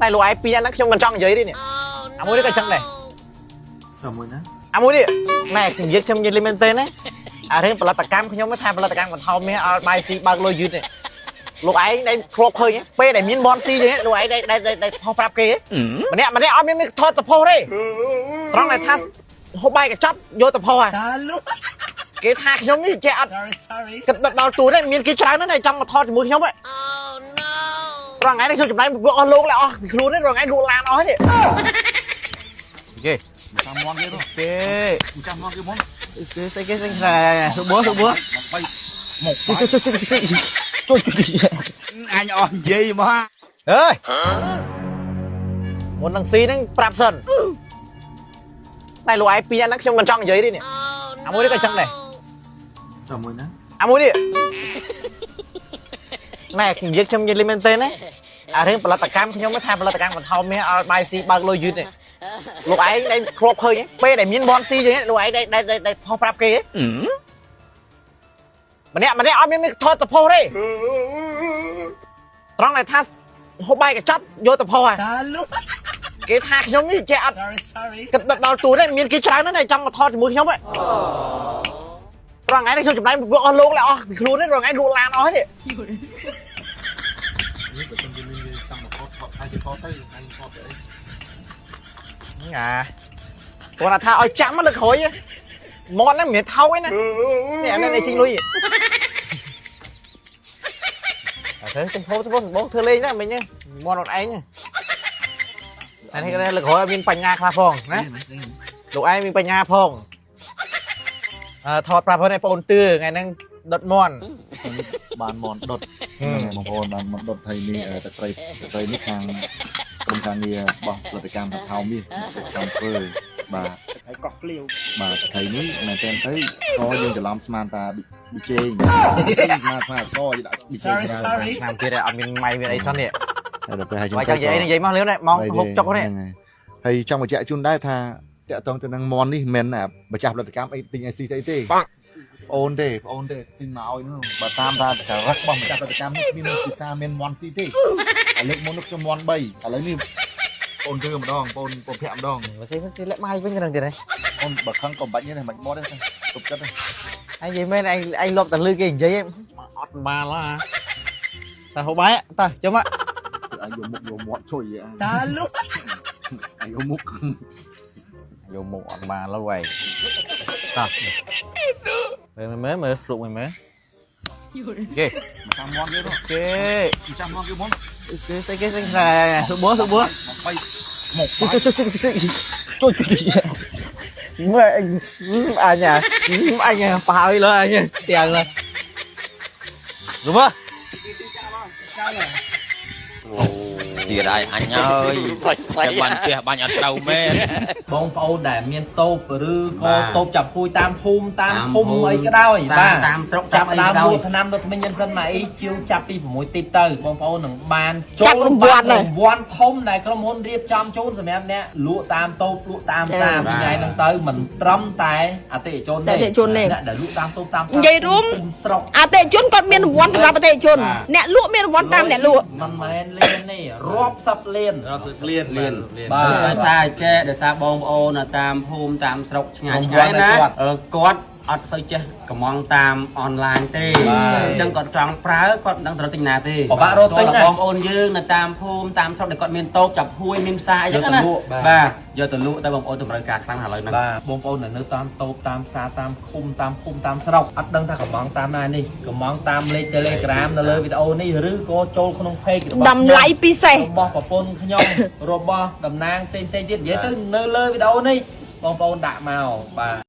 តែលោកឯងពីរនាក់ហ្នឹងខ្ញុំមិនចង់និយាយទេនេះអាមួយនេះក៏ចឹងដែរ។ តែមួយណា? អាមួយនេះណែនិយាយខ្ញុំនិយាយលេងមែនទេណាអារឿងផលិតកម្មខ្ញុំថាផលិតកម្មបន្ថោមាសឲ្យបាយស៊ីបើកលុយយឺតនេះលោកឯងដែលធ្លាប់ឃើញពេលដែលមានបនស៊ីចឹងលោកឯងដែលដែលផុសប្រាប់គេម្នាក់ម្នាក់អត់មានថតទៅផុសទេត្រង់តែថាហូបបាយកញ្ចប់យកទៅផុសហ่ะ តាលុ គេថាខ្ញុំនេះចេះអត់ Sorry, sorry. គិតដល់ទូទេមានគេច្រើនណាស់ដែលចង់មកថតជាមួយខ្ញុំហ៎ រងថ្ងៃនេះខ្ញុំចំណាយពួកអស់លោកឡើយអស់ពីខ្លួននេះរងថ្ងៃលក់ឡានអស់នេះគេ ចាំមន់គេនោះ គេ ចាំមន់គេមុន គេស្អីគេស្អីសុបសុប បីមក ជួយជួយជួយជួយ អញអស់និយាយមក អើយមុននឹងស៊ីហ្នឹងប្រាប់សិនតែលោកឯងពីរហ្នឹងខ្ញុំមិនចង់និយាយទេនេះអាមួយនេះក៏ចឹងដែរ តែមួយណា? អាមួយនេះណែនិយាយខ្ញុំនិយាយលេងមែនទេណាអារឿងផលិតកម្មខ្ញុំថាផលិតកម្មបន្ថោមាសឲ្យបាយស៊ីបើកលុយយឺតនេះលោកឯងដែលធ្លាប់ឃើញពេលដែលមានបនស៊ីចឹងលោកឯងដែលដែលផុសប្រាប់គេម្នាក់ម្នាក់អត់មានថតទៅផុសទេត្រង់តែថាហូបបាយកញ្ចប់យកទៅផុសហ่ะ តាលុ គេថាខ្ញុំនេះចេះអត់ Sorry, sorry. គិតដល់ទូទេមានគេច្រើនណាស់ដែលចង់មកថតជាមួយខ្ញុំហ៎រងថ្ងៃនេះខ្ញុំចំណាយពួកអស់លោកឡើយអស់ពីខ្លួននេះរងថ្ងៃលក់ឡានអស់នេះ នេះបើសិនជាមានគេចង់មកថតថតហើយគេថតទៅហើយថតទៅអី អាគាត់ថាឲ្យចាំលើក្រោយមាត់ហ្នឹងមិនមែនថោកឯណានេះអានេះចេញលុយអត់ទេទៅហូបទៅបងធ្វើលេងណាមិញមាត់អត់ឯងអានេះគេលើក្រោយមានបញ្ញាខ្លះផងណាលោកឯងមានបញ្ញាផងអឺថតប្រាប់ហ្នឹងបងអូនទឿថ្ងៃហ្នឹងដុតមន់ បានមន់ដុតហ្នឹងហើយបងប្អូនបានមន់ដុតហើយនេះទឹកត្រីទឹកត្រីនេះខាងក្រុមការងាររបស់ផលិតកម្មថោមាសកម្មធ្វើបាទ ហើយកោះក្លៀវ បាទត្រីនេះមែនតើទៅស្ករយើងច្រឡំស្មានតាប៊ីចេងស្មានស្មានស្ករយើងដាក់ប៊ីចេង Sorry, sorry. ឆ្នាំទៀតអត់មានម៉ៃមានអីសោះនេះ ហើយដល់ពេលហើយ បើចង់និយាយអីនិយាយមកលឿនម៉ោងហូបចុកនេះ ហើយចង់បញ្ជាក់ជូនដែរថាតាក់ទងទៅនឹងមន់នេះមិនមែនម្ចាស់ផលិតកម្មអីទិញអីស៊ីស្អីទេបងអូនទេបងអូនទេទិញមកឲ្យនោះបើតាមថាចរិតរបស់ម្ចាស់ផលិតកម្មនេះគ្មានពិសាមានមន់ស៊ីទេឥឡូវមុននោះខ្ញុំមន់3ឥឡូវនេះបងធ្វើម្ដងបងបងភ័ក្រម្ដង មកស៊ីគេលាក់បាយវិញហ្នឹងទៀតហ៎ អូនបើខឹងក៏មិនបាច់នេះមិនមាត់ទេទុកចិត្តទេ ឯងនិយាយមែនឯងឯងលប់តែលឺគេនិយាយអត់បានឡាតែហូបបាយតើចុះមក ឲ្យយកមុខយកមាត់ជួយឯង តាលុ ឲ្យយកមុខ យកមុខអត់បានឡើយតោះមើលមើលមើលភ្លុកមើលមើលគេ ចាំមន់គេនោះ គេ ចាំមន់គេមុន គេស្អីគេស្អីសុបសុប បីមក ជួយជួយជួយជួយជួយមើលអញអញប៉ាយលើអញទាំងលើសុប ទៀតហើយអញអើយតែបាញ់ផ្ទះបាញ់អត់ត្រូវមែន បងប្អូនដែលមានតូបឬក៏ បាទ តូបចាប់ហួយតាមភូមិតាម តាម ឃុំ ភូមិ អីក៏ដោយ តាម បាទ តាមស្រុក ចាប់ដើម តាមអីក៏ដោយ លក់ថ្នាំដុតធ្មេញយិនសិនមកអីជាវចាប់ពី6ទីបទៅបងប្អូននឹងបាន ចាប់រង្វាន់ រ ហើយ ង្វាន់ធំដែលក្រុមហ៊ុនរៀបចំជូនសម្រាប់អ្នកលក់តាមតូបលក់តាមផ្សារ ចា ពីថ្ងៃហ្នឹងទៅមិនត្រឹមតែអតិថិជនទេ អតិថិជនទេ អ្នកដែលលក់តាមតូបតាមផ្សារ និយាយរួម ភូមិស្រុក អតិថិជនគាត់មានរង្វាន់សម្រាប់អតិថិជន បាទ អ្នកលក់មានរង្វាន់តាមអ្នកលក់ មិនមែនលានទេរាប់សិបលាន រាប់សិបលាន លឿន បាទ ដោយសារចេះដោយសារបងប្អូននៅតាមភូមិតាមស្រុកឆ្ងាយ រង្ ឆ្ងាយណា វាន់ឲ្យគាត់ អឺគាត់អត់សូវចេះកំងតាមអនឡាញទេ បាទ អញ្ចឹងគាត់ចង់ប្រើគាត់មិនដឹងត្រូវទិញណាទេ ពិបាករកទិញណា បងប្អូនយើងនៅតាមភូមិតាមស្រុកដែលគាត់មានតូបចាប់ហួយមានផ្សារអីចឹងណា យកទៅលក់បាទ បាទយកទៅលក់តែបងប្អូនតម្រូវការខ្លាំងឥឡូវហ្នឹង បាទបងប្អូនដែលនៅតាមតូបតាមផ្សារតាមឃុំតាមភូមិតាមស្រុកអត់ដឹងថាកំងតាមណានេះកំងតាមលេខ Telegram នៅលើវីដេអូនេះឬក៏ចូលក្នុង page របស់ តម្លៃពិសេស របស់ប្រពន្ធខ្ញុំ របស់តំណាងផ្សេងៗទៀតនិយាយទៅនៅលើវីដេអូនេះបងប្អូនដាក់មកបាទ។